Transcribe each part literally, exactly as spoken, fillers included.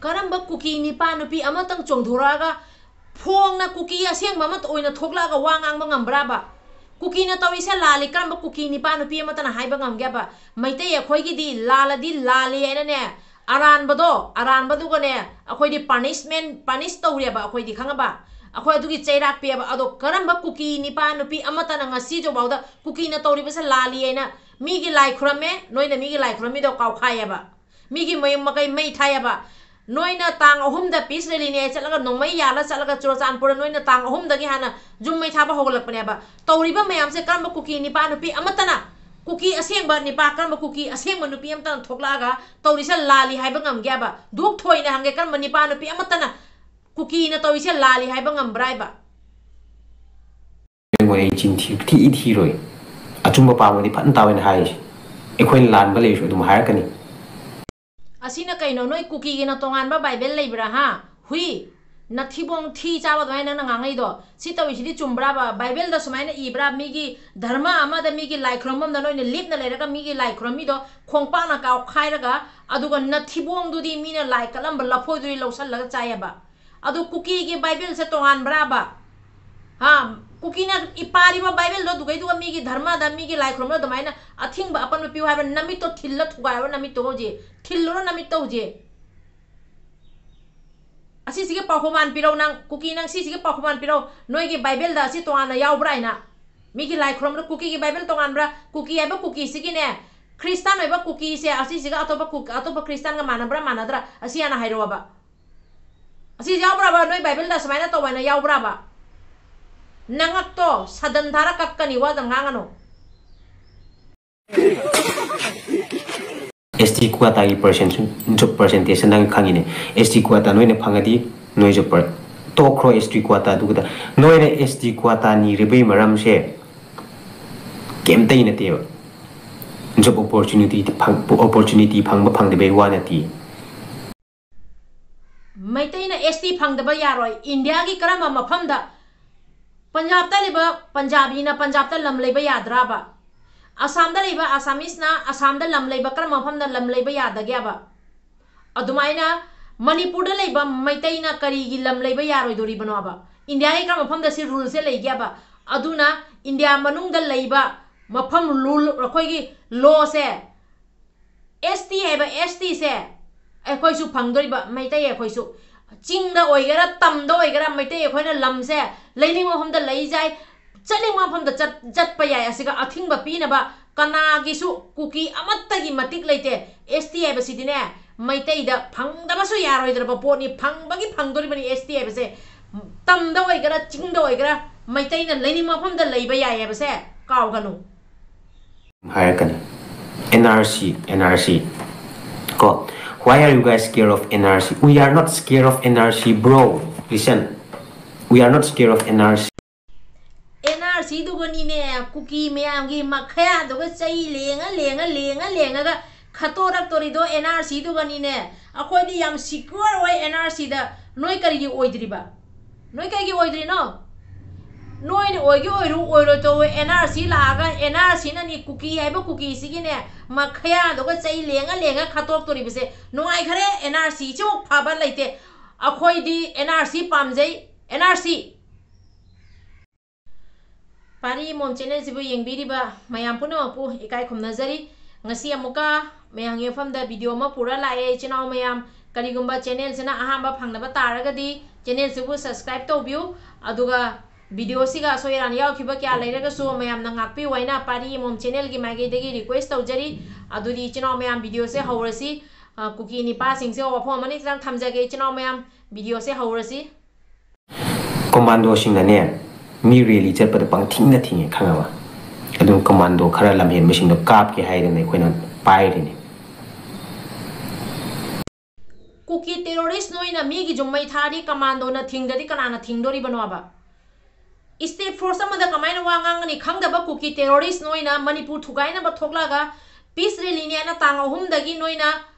ꯀꯔꯝꯕ ꯀꯨꯀꯤ ꯅꯤꯄꯥ ꯅꯨꯄꯤ ꯑꯃꯇꯪ ꯆꯣꯡꯊꯣꯔꯛꯑꯒ ꯐꯣꯡꯅ ꯀꯨꯀꯤ ꯑꯁꯦꯡꯕ ꯑꯃꯠꯇ ꯑꯣꯏꯅ ꯊꯣꯛꯂꯛꯑꯒ ꯋꯥ ꯉꯥꯡꯕ ꯉꯝꯕ꯭ꯔꯥꯕ? ꯀꯨꯀꯤꯅ ꯇꯧꯔꯤꯁꯦ ꯂꯥꯜꯂꯤ꯫ ꯀꯔꯝꯕ ꯀꯨꯀꯤ ꯅꯤꯄꯥ ꯅꯨꯄꯤ ꯑꯃꯠꯇꯅ ꯍꯥꯏꯕ ꯉꯝꯒꯦꯕ? ꯃꯩꯇꯩ ꯑꯩꯈꯣꯏꯒꯤꯗꯤ ꯂꯥꯜꯂꯗꯤ ꯂꯥꯜꯂꯤ ꯍꯥꯏꯅꯅꯦ, ꯑꯔꯥꯟꯕꯗꯣ, ꯑꯔꯥꯟꯕꯗꯨꯒꯅꯦ, ꯑꯩꯈꯣꯏꯗꯤ ꯄꯥꯅꯤꯁꯃꯦꯟ, ꯄꯥꯅꯤꯁ ꯇꯧꯔꯦꯕ ꯑꯩꯈꯣꯏꯗꯤ, ꯈꯪꯉꯕ? ꯑꯩꯈꯣꯏ ꯑꯗꯨꯒꯤ ꯆꯩꯔꯥꯛ ꯄꯤꯑꯕ꯫ ꯑꯗꯣ ꯀꯔꯝꯕ ꯀꯨꯀꯤ ꯅꯤꯄꯥ ꯅꯨꯄꯤ ꯑꯃꯠꯇꯅ ꯉꯁꯤꯁꯨ ꯐꯥꯎꯗ ꯀꯨꯀꯤꯅ ꯇꯧꯔꯤꯕꯁꯦ ꯂꯥꯜꯂꯤ ꯍꯥꯏꯅ ꯃꯤꯒꯤ ꯂꯥꯏ ꯈꯨꯔꯝꯃꯦ, ꯅꯣꯏꯅ ꯃꯤꯒꯤ ꯂꯥꯏ ꯈꯨꯔꯝꯃꯤꯗꯣ ꯀꯥꯎꯈꯥꯏꯑꯕ, ꯃꯤꯒꯤ ꯃꯌꯨꯝ ꯃꯀꯩ ꯃꯩ ꯊꯥꯏꯑꯕ, ꯅꯣꯏꯅ ꯇꯥꯡ ꯑꯍꯨꯝꯗ ꯄꯤꯁ ꯔꯦꯂꯤꯅꯦ ꯆꯠꯂꯒ ꯅꯣꯡꯃꯩ ꯌꯥꯜꯂ ꯆꯠꯂꯒ ꯆꯨꯔꯆꯥꯟꯄꯨꯔꯗ ꯅꯣꯏꯅ ꯇꯥꯡ ꯑꯍꯨꯝꯗꯒꯤ ꯍꯥꯟꯅ ꯌꯨꯝ ꯃꯩ ꯊꯥꯕ ꯍꯧꯒꯠꯂꯛꯄꯅꯦꯕ꯫ ꯇꯧꯔꯤꯕ ꯃꯌꯥꯝꯁꯦ ꯀꯔꯝꯕ ꯀꯨꯀꯤ ꯅꯤꯄꯥ ꯅꯨꯄꯤ ꯑꯃꯠꯇꯅ, ꯀꯨꯀꯤ ꯑꯁꯦꯡꯕ ꯅꯤꯄꯥ, ꯀꯔꯝꯕ ꯀꯨꯀꯤ ꯑꯁꯦꯡꯕ ꯅꯨꯄꯤ ꯑꯃꯠꯇꯅ ꯊꯣꯛꯂꯛꯑꯒ ꯇꯧꯔꯤꯁꯦ ꯂꯥꯜꯂꯤ ꯍꯥꯏꯕ ꯉꯝꯒꯦꯕ? ꯗꯨꯛ ꯊꯣꯏꯅ ꯍꯪꯒꯦ, ꯀꯔꯝꯕ ꯅꯤꯄꯥ ꯅꯨꯄꯤ ꯑꯃꯠꯇꯅ ꯀꯨꯀꯤꯅ ꯇꯧꯔꯤꯁꯦ ꯂꯥꯜꯂꯤ ꯍꯥꯏꯕ ꯉꯝꯕ꯭ꯔꯥ ꯍꯥꯏꯕ? ꯑꯩ ꯆꯤꯟ ꯊꯤ-, ꯊꯤ-, ꯊꯤꯔꯣꯏ꯫ ꯑꯆꯨꯝꯕ ꯄꯥꯝꯃꯗꯤ ꯐꯖꯅ ꯇꯥꯎ ꯑꯩꯅ ꯍꯥꯏꯔꯤꯁꯦ꯫ ꯑꯩꯈꯣꯏꯅ ꯂꯥꯟꯕ ꯂꯩꯔꯁꯨ ꯑꯗꯨꯝ ꯍꯥꯏꯔꯛꯀꯅꯤ꯫ ꯑꯁꯤꯅ ꯀꯩꯅꯣ? ꯅꯣꯏ ꯀꯨꯀꯤꯒꯤꯅ ꯇꯣꯉꯥꯟꯕ ꯕꯥꯏꯕꯦꯜ ꯂꯩꯕ꯭ꯔꯥ, ꯍꯥ? ꯍꯨꯏ, ꯅꯊꯤꯕꯣꯡ ꯊꯤ ꯆꯥꯕ ꯑꯗꯨꯃꯥꯏꯅ ꯅꯪꯅ ꯉꯥꯡꯉꯛꯏꯗꯣ, ꯁꯤ ꯇꯧꯔꯤꯁꯤꯗꯤ ꯆꯨꯝꯕ꯭ꯔꯥꯕ? ꯕꯥꯏꯕꯦꯜꯗ ꯁꯨꯃꯥꯏꯅ ꯏꯕ꯭ꯔꯥ? ꯃꯤꯒꯤ ꯙꯔꯃ ꯑꯃꯗ, ꯃꯤꯒꯤ ꯂꯥꯏ ꯈꯨꯔꯨꯝꯐꯝꯗ ꯅꯣꯏꯅ ꯂꯦꯞꯅ ꯂꯩꯔꯒ ꯃꯤꯒꯤ ꯂꯥꯏ ꯈꯨꯔꯨꯝꯃꯤꯗꯣ ꯈꯣꯡꯄꯥꯛꯅ ꯀꯥꯎꯈꯥꯏꯔꯒ, ꯑꯗꯨꯒ ꯅꯊꯤꯕꯣꯡꯗꯨꯗꯤ ꯃꯤꯅ ꯂꯥꯏ ꯀꯠꯂꯝꯕ ꯂꯐꯣꯏꯗꯨꯗꯤ ꯂꯧꯁꯜꯂꯒ ꯆꯥꯏꯌꯦꯕ? ꯑꯗꯨ ꯀꯨꯀꯤꯒꯤ ꯕꯥꯏꯕꯦꯜꯁꯦ ꯇꯣꯉꯥꯟꯕ꯭ꯔꯥꯕ? ꯍꯥ? ꯀꯨꯀꯤꯅ ꯏ-, ꯄꯥꯔꯤꯕ ꯕꯥꯏꯕꯦꯜꯗꯣ ꯑꯗꯨꯒꯩꯗꯨꯒ ꯃꯤꯒꯤ ꯙꯔꯃꯗ, ꯃꯤꯒꯤ ꯂꯥꯏ ꯈꯨꯔꯨꯝꯕꯗ ꯑꯗꯨꯃꯥꯏꯅ ꯑꯊꯤꯡꯕ ꯑꯄꯟꯕ ꯄꯤꯌꯨ ꯍꯥꯏꯕ? ꯅꯃꯤꯠꯇꯣ ꯊꯤꯜꯂ ꯊꯨꯒꯥꯏꯔꯣ, ꯅꯃꯤꯠꯇꯣ ꯍꯧꯖꯤꯛ꯫ ꯊꯤꯜꯂꯨꯔꯣ ꯅꯃꯤꯠꯇꯣ ꯍꯧꯖꯤꯛ꯫ ꯑꯁꯤꯁꯤꯒꯤ ꯄꯥꯎꯈꯨꯝ ꯍꯥꯟ ꯄꯤꯔꯧ ꯅꯪ, ꯀꯨꯀꯤ ꯅꯪ, ꯁꯤꯁꯤꯒꯤ ꯄꯥꯎꯈꯨꯝ ꯍꯥꯟ ꯄꯤꯔꯧ꯫ ꯅꯣꯏꯒꯤ ꯕꯥꯏꯕꯦꯜꯗ ꯑꯁꯤ ꯇꯣꯉꯥꯟꯅ ꯌꯥꯎꯕ꯭ꯔꯥ ꯍꯥꯏꯅ? ꯃꯤꯒꯤ ꯂꯥꯏ ꯈꯨꯔꯨꯝꯕꯗ ꯀꯨꯀꯤꯒꯤ ꯕꯥꯏꯕꯦꯜ ꯇꯣꯉꯥꯟꯕ꯭ꯔꯥ? ꯀꯨꯀꯤ ꯍꯥꯏꯕ ꯀꯨꯀꯤꯁꯤꯒꯤꯅꯦ, ꯈ꯭ꯔꯤꯁꯇꯥꯟ ꯑꯣꯏꯕ ꯀꯨꯀꯤꯁꯦ ꯑꯁꯤꯁꯤꯒ ꯑꯇꯣꯞꯄ ꯀꯨ-, ꯑꯇꯣꯞꯄ ꯈ꯭ꯔꯤꯁꯇꯥꯟꯒ ꯃꯥꯟꯅꯕ꯭ꯔꯥ ꯃꯥꯟꯅꯗ꯭ꯔꯥ? ꯑꯁꯤ ꯍꯥꯟꯅ ꯍꯥꯏꯔꯛꯑꯣꯕ꯫ ꯑꯁꯤ ꯌꯥꯎꯕ꯭ꯔꯕ? ꯅꯣꯏ ꯕꯥꯏꯕꯜꯗ ꯁꯨꯃꯥꯏꯅ ꯇꯧ ꯍꯥꯏꯅ ꯌꯥꯎꯕ꯭ꯔꯕ? ꯅꯉꯛꯇꯣ ꯁꯗꯟ ꯊꯥꯔ ꯀꯛꯀꯅꯤ, ꯋꯥꯗ ꯉꯥꯡꯉꯅꯨ꯫ ꯑꯦꯁ ꯇꯤ ꯀ꯭ꯋꯥꯇꯥꯒꯤ ꯄꯔꯁꯦꯟꯁꯨ, ꯖꯣꯕ ꯄꯔꯁꯦꯟꯇꯦꯖꯁꯨ ꯅꯪ ꯈꯪꯉꯤꯅꯦ꯫ ꯑꯦꯁ ꯇꯤ ꯀ꯭ꯋꯥꯇꯥ ꯅꯣꯏꯅ ꯐꯪꯉꯗꯤ ꯅꯣꯏ ꯖꯣꯕ ꯄꯔ-, ꯇꯣꯛꯈ꯭ꯔꯣ ꯑꯦꯁ ꯇꯤ ꯀ꯭ꯋꯥꯇꯥ꯫ ꯑꯗꯨꯒ ꯅꯣꯏꯅ ꯑꯦꯁ ꯇꯤ ꯀ꯭ꯋꯥꯇꯥ ꯅꯤꯔꯤꯕꯒꯤ ꯃꯔꯝꯁꯦ ꯀꯩꯝꯇꯒꯤ ꯅꯠꯇꯦꯕ, ꯖꯣꯕ ꯑꯣꯄꯣꯔꯆꯨꯅꯤꯇꯤ ꯐꯪ-, ꯑꯣꯄꯣꯔꯆꯨꯅꯤꯇꯤ ꯐꯪꯕ ꯐꯪꯗꯕꯩ ꯋꯥ ꯅꯠꯇꯦ꯫ ꯃꯩꯇꯩꯅ ꯑꯦꯁ ꯇꯤ ꯐꯪꯗꯕ ꯌꯥꯔꯣꯏ꯫ ꯏꯟꯗꯤꯌꯥꯒꯤ ꯀꯔꯝꯕ ꯃꯐꯝꯗ? ꯄꯟꯖꯥꯕꯇ ꯂꯩꯕ ꯄꯟꯖꯥꯕꯤꯅ ꯄꯟꯖꯥꯕꯇ ꯂꯝ ꯂꯩꯕ ꯌꯥꯗ꯭ꯔꯕ? ꯑꯁꯥꯝꯗ ꯂꯩꯕ ꯑꯁꯥꯃꯤꯁꯅ ꯑꯁꯥꯝꯗ ꯂꯝ ꯂꯩꯕ ꯀꯔꯝꯕ ꯃꯐꯝꯗ ꯂꯝ ꯂꯩꯕ ꯌꯥꯗꯒꯦꯕ? ꯑꯗꯨꯃꯥꯏꯅ ꯃꯅꯤꯄꯨꯔꯗ ꯂꯩꯕ ꯃꯩꯇꯩꯅ ꯀꯔꯤꯒꯤ ꯂꯝ ꯂꯩꯕ ꯌꯥꯔꯣꯏꯗꯣꯔꯤꯕꯅꯣꯕ? ꯏꯟꯗꯤꯌꯥꯒꯤ ꯀꯔꯝꯕ ꯃꯐꯝꯗ ꯁꯤ ꯔꯨꯜꯁꯦ ꯂꯩꯒꯦꯕ? ꯑꯗꯨꯅ ꯏꯟꯗꯤꯌꯥ ꯃꯅꯨꯡꯗ ꯂꯩꯕ ꯃꯐꯝ ꯔꯨꯜ, ꯑꯩꯈꯣꯏꯒꯤ ꯂꯣꯁꯦ, ꯑꯦꯁ ꯇꯤ ꯍꯥꯏꯕ ꯑꯦꯁ ꯇꯤꯁꯦ ꯑꯩꯈꯣꯏꯁꯨ ꯐꯪꯗꯣꯔꯤꯕ, ꯃꯩꯇꯩ ꯑꯩꯈꯣꯏꯁꯨ꯫ ꯆꯤꯡꯗ ꯑꯣꯏꯒꯦꯔꯥ, ꯇꯝꯗ ꯑꯣꯏꯒꯦꯔꯥ, ꯃꯩꯇꯩ ꯑꯩꯈꯣꯏꯅ ꯂꯝꯁꯦ ꯂꯩꯅꯤꯡꯕ ꯃꯐꯝꯗ ꯂꯩ ꯌꯥꯏ, ꯆꯠꯅꯤꯡꯕ ꯃꯐꯝꯗ ꯆꯠ-, ꯆꯠꯄ ꯌꯥꯏ꯫ ꯑꯁꯤꯒ ꯑꯊꯤꯡꯕ ꯄꯤꯅꯕ ꯀꯅꯥꯒꯤꯁꯨ ꯀꯨꯀꯤ ꯑꯃꯠꯇꯒꯤ ꯃꯇꯤꯛ ꯂꯩꯇꯦ꯫ ꯑꯦꯁ ꯇꯤ ꯍꯥꯏꯕꯁꯤꯗꯤꯅꯦ, ꯃꯩꯇꯩꯗ ꯐꯪꯗꯕꯁꯨ ꯌꯥꯔꯣꯏꯗ꯭ꯔꯕ ꯄꯣꯠꯅꯤ, ꯐꯪꯕꯒꯤ ꯐꯪꯗꯣꯔꯤꯕꯅꯤ ꯑꯦꯁ ꯇꯤ ꯍꯥꯏꯕꯁꯦ꯫ ꯇꯝꯗ ꯑꯣꯏꯒꯦꯔꯥ, ꯆꯤꯡꯗ ꯑꯣꯏꯒꯦꯔꯥ, ꯃꯩꯇꯩꯅ ꯂꯩꯅꯤꯡꯕ ꯃꯐꯝꯗ ꯂꯩꯕ ꯌꯥꯏ ꯍꯥꯏꯕꯁꯦ ꯀꯥꯎꯒꯅꯨ꯫ ꯍꯥꯏꯔꯛꯀꯅꯤ, "N R C, N R C ꯀꯣ, why are you guys scared of N R C? We are not scared of N R C, bro. Listen, we are not scared of N R C." N R ꯁꯤꯗꯨꯒꯅꯤꯅꯦ, ꯀꯨꯀꯤ ꯃꯌꯥꯝꯒꯤ ꯃꯈꯌꯥꯗꯨꯒ ꯆꯩ ꯂꯦꯡꯉ ꯂꯦꯡꯉ ꯂꯦꯡꯉ ꯂꯦꯡꯉꯒ ꯈꯠꯇꯣꯔꯛꯇꯣꯔꯤꯗꯣ and R ꯁꯤꯗꯨꯒꯅꯤꯅꯦ꯫ ꯑꯩꯈꯣꯏꯗꯤ ꯌꯥꯝ secure ꯑꯣꯏ and R ꯁꯤꯗ꯫ ꯅꯣꯏ ꯀꯔꯤꯒꯤ ꯑꯣꯏꯗ꯭ꯔꯤꯕ? ꯅꯣꯏ ꯀꯩꯒꯤ ꯑꯣꯏꯗ꯭ꯔꯤꯅꯣ? ꯅꯣꯏꯅ ꯑꯣꯏꯒꯦ ꯑꯣꯏꯔꯨ ꯑꯣꯏꯔꯣꯏ ꯇꯧꯋꯦ, ꯑꯦꯟ ꯑꯥꯔ ꯁꯤ ꯂꯥꯛꯑꯒ ꯑꯦꯟ ꯑꯥꯔ ꯁꯤꯅꯅꯤ ꯀꯨꯀꯤ ꯍꯥꯏꯕ ꯀꯨꯀꯤꯁꯤꯒꯤꯅꯦ ꯃꯈꯌꯥꯗꯨꯒ ꯆꯩ ꯂꯦꯡꯉ ꯂꯦꯡꯉ ꯈꯠꯇꯣꯛꯇꯣꯔꯤꯕꯁꯦ꯫ ꯅꯨꯡꯉꯥꯏꯈꯔꯦ, ꯑꯦꯟ ꯑꯥꯔ ꯁꯤ ꯁꯤꯃꯨꯛ ꯐꯕ ꯂꯩꯇꯦ꯫ ꯑꯩꯈꯣꯏꯗꯤ ꯑꯦꯟ ꯑꯥꯔ ꯁꯤ ꯄꯥꯝꯖꯩ, ꯑꯦꯟ ꯑꯥꯔ ꯁꯤ꯫ ꯄꯥꯔꯤ ꯃꯣꯝ ꯆꯦꯅꯦꯜꯁꯤꯕꯨ ꯌꯦꯡꯕꯤꯔꯤꯕ ꯃꯌꯥꯝ ꯄꯨꯝꯅꯃꯛꯄꯨ ꯏꯀꯥꯏ ꯈꯨꯝꯅꯖꯔꯤ꯫ ꯉꯁꯤ ꯑꯃꯨꯛꯀ ꯃꯌꯥꯝꯒꯤ ꯃꯐꯝꯗ ꯚꯤꯗꯤꯑꯣ ꯑꯃ ꯄꯨꯔ ꯂꯥꯛꯑꯦ ꯏꯆꯤꯟ ꯏꯅꯥꯎ ꯃꯌꯥꯝ꯫ ꯀꯔꯤꯒꯨꯝꯕ ꯆꯦꯅꯦꯜꯁꯤꯅ ꯑꯍꯥꯟꯕ ꯐꯪꯅꯕ ꯇꯥꯔꯒꯗꯤ ꯆꯦꯅꯦꯜꯁꯤꯕꯨ ꯁꯕꯁꯀ꯭ꯔꯥꯏꯕ ꯇꯧꯕꯤꯌꯨ꯫ ꯑꯗꯨꯒ ꯚꯤꯗꯤꯑꯣꯁꯤꯒ ꯑꯁꯣꯏ ꯑꯔꯥꯟ ꯌꯥꯎꯈꯤꯕ ꯀꯌꯥ ꯂꯩꯔꯒꯁꯨ ꯃꯌꯥꯝꯅ ꯉꯥꯛꯄꯤꯌꯨ ꯍꯥꯏꯅ ꯄꯥꯔꯤ ꯃꯣꯝ ꯆꯦꯅꯦꯜꯒꯤ ꯃꯥꯏꯀꯩꯗꯒꯤ ꯔꯤꯀ꯭ꯋꯦꯁ ꯇꯧꯖꯔꯤ꯫ ꯑꯗꯨꯗꯤ ꯏꯆꯤꯟ ꯏꯅꯥꯎ ꯃꯌꯥꯝ ꯚꯤꯗꯤꯑꯣꯁꯦ ꯍꯧꯔꯁꯤ꯫ ꯑ, ꯀꯨꯀꯤ ꯅꯤꯄꯥꯁꯤꯡꯁꯦ ꯋꯥꯐꯝ ꯑꯃꯅꯤ ꯈꯤꯇꯪ ꯊꯝꯖꯒꯦ ꯏꯆꯤꯟ ꯏꯅꯥꯎ ꯃꯌꯥꯝ, ꯚꯤꯗꯤꯑꯣꯁꯦ ꯍꯧꯔꯁꯤ꯫ ꯀꯣꯃꯥꯟꯗꯣꯁꯤꯡꯅꯅꯦ, ꯃꯤ ꯔꯦꯂꯤ ꯆꯠꯄꯗ ꯄꯪꯊꯤꯡꯗ ꯊꯤꯡꯉꯦ, ꯈꯪꯉꯕ? ꯑꯗꯨꯝ ꯀꯣꯃꯥꯟꯗꯣ ꯈꯔ ꯂꯝꯍꯦꯟꯕꯁꯤꯡꯗꯣ ꯀꯥꯞꯀꯦ ꯍꯥꯏꯗꯅ ꯑꯩꯈꯣꯏꯅ ꯄꯥꯏꯔꯤꯅꯤ꯫ ꯀꯨꯀꯤ ꯇꯦꯔꯣꯔꯤꯁ ꯅꯣꯏꯅ ꯃꯤꯒꯤ ꯌꯨꯝ ꯃꯩ ꯊꯥꯔꯗꯤ ꯀꯃꯥꯟꯗꯣꯅ ꯊꯤꯡꯗ꯭ꯔꯗꯤ ꯀꯅꯥꯅ ꯊꯤꯡꯗꯣꯔꯤꯕꯅꯣꯕ? ꯏꯁꯇꯦꯠ ꯐꯣꯔꯁ ꯑꯃꯗ ꯀꯃꯥꯏꯅ ꯋꯥ ꯉꯥꯡꯒꯅꯤ ꯈꯪꯗꯕ ꯀꯨꯀꯤ ꯇꯦꯔꯣꯔꯤꯁ ꯅꯣꯏꯅ ꯃꯅꯤꯄꯨꯔ ꯊꯨꯒꯥꯏꯅꯕ ꯊꯣꯛꯂꯛꯑꯒ ꯄꯤꯁ ꯔꯦꯂꯤꯅꯦꯅ ꯇꯥꯡ ꯑꯍꯨꯝꯗꯒꯤ ꯅꯣꯏꯅ